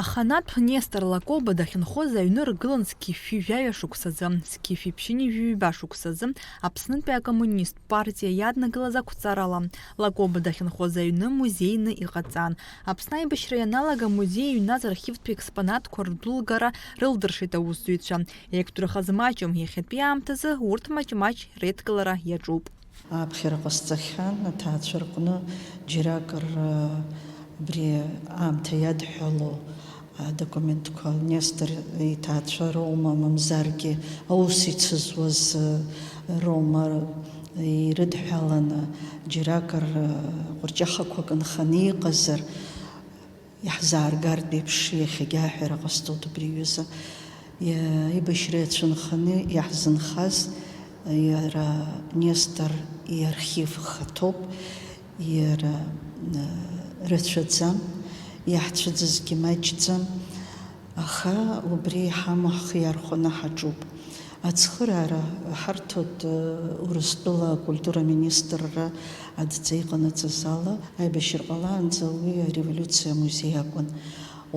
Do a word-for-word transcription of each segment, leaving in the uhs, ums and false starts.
Аханатә Нестор Лакоба дахьынхоз аҩны ргылан зқьи жәшәи жәаҩа шықәсазы, зқьи жәшәи ԥшьынҩажәи ҩба шықәсазы Аԥснытәи акоммунисттә партиа иаднакылаз ақәҵарала. Лакоба дахьынхоз аҩны музеины иҟаҵан. Аԥсны аибашьра ианалага амузеи иҩназ архивтә експонатқәа рдәылгара рылдыршеит аусзуҩцәа. Еиқәдырхаз маҷым, иахьатәи аамҭазы урҭ маҷ-маҷ реидкылара иаҿуп. Аԥхьара ҟасҵахьан аҭаацәа рҟны џьаракыр, абри аамҭа иадҳәало адокументқәа Нестор иҭаацәа роума, мамзаргьы аус ицызуаз роума ирыдҳәаланы, џьаракыр ҟәырҷахақәак нханы иҟазар, иаҳзааргартә еиԥш, иахьагьы аҳәара ҟасҵоит убри аҩыза. Иа-, аибашьра иацәынханы иаҳзынхаз иара Нестор иархив хаҭоуп, иара, э, рацәаӡам, иаҳцәыӡызгьы маҷӡам, аха убри иҳамоу ҳхы иархәаны ҳаҿуп. Ацхыраара ҳарҭоит, э, Урыстәыла акультура министрра адҵа иҟанаҵаз ала, аибашьра ҟалаанӡа уи ареволиуциа амузеи акәын.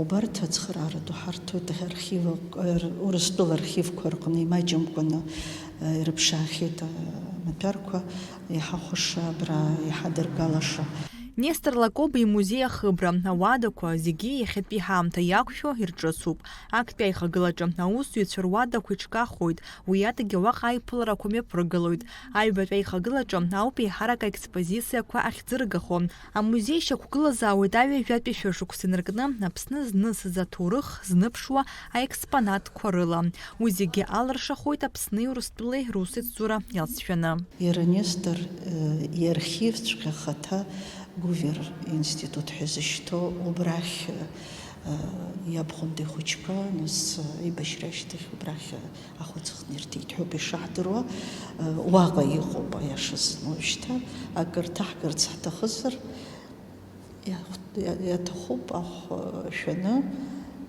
Убарҭ ацхыраара ду ҳарҭоит архив, р-, Урыстәыла архивқәа рҟны имаҷымкәаны, э, ирыԥшаахьеит, э, амаҭәарқәа, иҳахәаша абра, иҳадыргалаша. Нестор Лакоба имузеи ахыбра, ауадақәа зегьы иахьатәи ҳаамҭа иақәшәо ирҿыцуп. Актәи аихагылаҿы аусзуҩцәа руадақәа иҿкаахоит, уи адагьы уаҟа аиԥыларақәа мҩаԥыргалоит. Аҩбатәи аихагылаҿы ауп еиҳарак аекспозициақәа ахьӡыргахо. Амузеи шьақәгылазаауеит аҩажәатәи шәышықәса инаркны Аԥсны знысыз аҭоурых зныԥшуа аекспонатқәа рыла. Уи зегьы алыршахоит Аԥсни Урыстәылеи русеицура иалҵшәаны. Иара Нестор, э, иархивҵәҟьа хаҭа Гувер институт ҳәа изышьҭоу убрахь, э, иабхәында ихәыҷқәа, нас, э, аибашьра ашьҭахь убрахь, э, ахәыцхны ирҭеит ҳәоуп ишаҳдыруа, э, уаҟа иҟоуп, аиашазы, уажәшьҭа акыр ҭаҳгарц ҳҭахызар, иа-, иа-, иаҭахуп ахә, э, шәаны,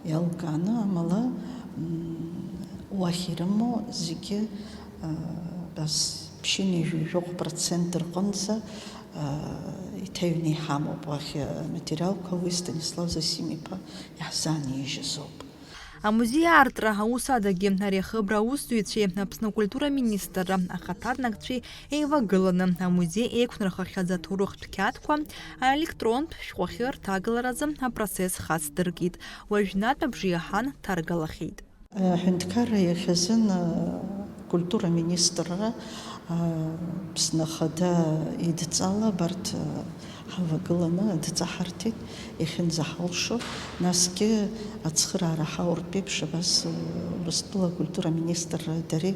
иалкааны, амала, м, уахь ирымоу зегьы, э, абас ԥшьынҩажәи жәохә процент рҟынӡа, э, иҭаҩны иҳамоуп уахь, э, аматериалқәа, уи Станислав Зосим-иԥа иаҳзааниижьыз ауп. Амузеи аартра аус адагьы, ари ахыбра аусзуҩцәеи Аԥсны акультура министрра ахаҭарнакцәеи еивагыланы, амузеи еиқәнархахьаз аҭоурыхтә қьаадқәа аелектронтә шәҟәахьы рҭагаларазы апроцесс хацдыркит. Уажәнатә абжеиҳан ҭаргалахьеит. Аҳәынҭқарра иахьазын, акультура министрра, Аԥсны Ахада идҵала абарҭ ҳавагыланы адҵа ҳарҭеит, иахьынӡаҳалшо. Насгьы ацхыраара ҳауртә еиԥш абас, Урыстәыла акультура министрра дареи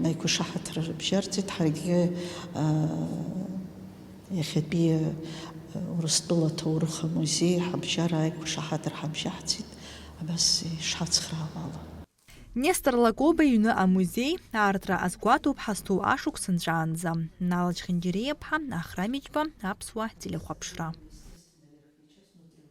аиқәшаҳаҭра рыбжьарҵеит. Ҳаргьы, иахьатәи, Урыстәыла аҭоурых амузеи ҳабжьара аиқәшаҳаҭра ҳабжьаҳҵеит, абас ишҳацхраауа ала. Нестор Лакоба иҩны амузеи аартра азгәаҭоуп ҳазҭоу ашықәс нҵәаанӡа. Нала Чхинџьариа-ԥҳа, Ахра Миџьба, Аԥсуа телехәаԥшра.